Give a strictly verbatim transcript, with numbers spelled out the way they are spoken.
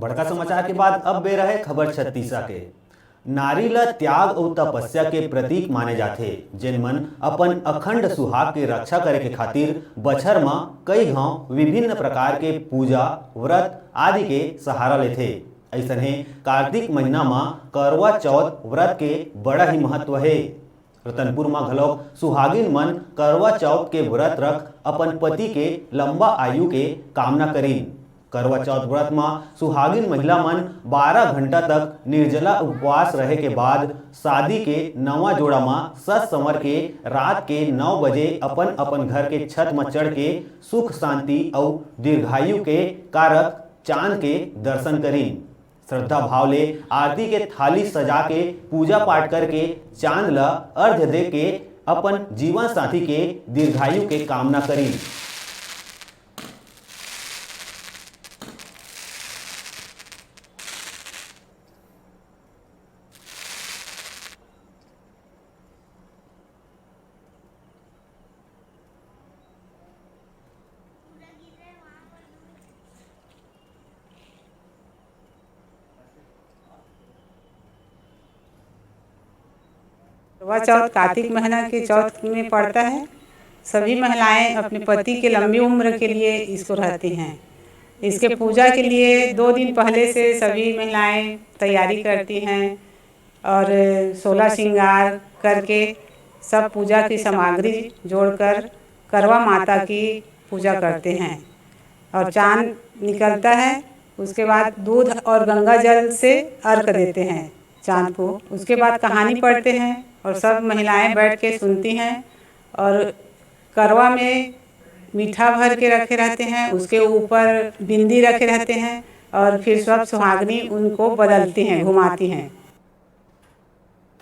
बड़का समाचार के बाद अब बेरा है खबर छत्तीसा के। नारी ल त्याग अउ तपस्या के प्रतीक माने जाथे, जेन मन अपन अखंड सुहाग के रक्षा करे के खातिर बछर म कई घांव विभिन्न प्रकार के पूजा, व्रत आदि के सहारा लेथे। अइसने कार्तिक महीना म करवा चौथ व्रत के बड़ा ही महत्व हे। रतनपुर म घलोक सुहागिन मन करवा चौथ के व्रत रख अपन पति के लंबा आयु के कामना करिन। करवा चौथ व्रत म सुहागिन महिला मन बारह घंटा तक निर्जला उपवास रहे के बाद शादी के नवा जोड़ा म सज संवर के रात के नौ बजे अपन अपन घर के छत म चढ़ के सुख शांति अउ दीर्घायु के कारक चांद के दर्शन करिन। श्रद्धा भाव ले आरती के थाली सजा के पूजा पाठ करके चांद ल अर्घ्य दे के अपन जीवन साथी के दीर्घायु के कामना करिन। करवा चौथ कार्तिक महीना के चौथ में पड़ता है। सभी महिलाएं अपने पति के लंबी उम्र के लिए इसको रहती हैं। इसके पूजा के लिए दो दिन पहले से सभी महिलाएं तैयारी करती हैं और सोलह श्रृंगार करके सब पूजा की सामग्री जोड़कर करवा माता की पूजा करते हैं और चांद निकलता है। उसके बाद दूध और गंगा जल से अर्घ देते हैं चांद को। उसके बाद कहानी पढ़ते हैं और सब महिलाएं बैठ के सुनती हैं और करवा में मीठा भर के रखे रहते हैं, उसके ऊपर बिंदी रखे रहते हैं और फिर सब सुहागनी उनको बदलती हैं, घुमाती हैं।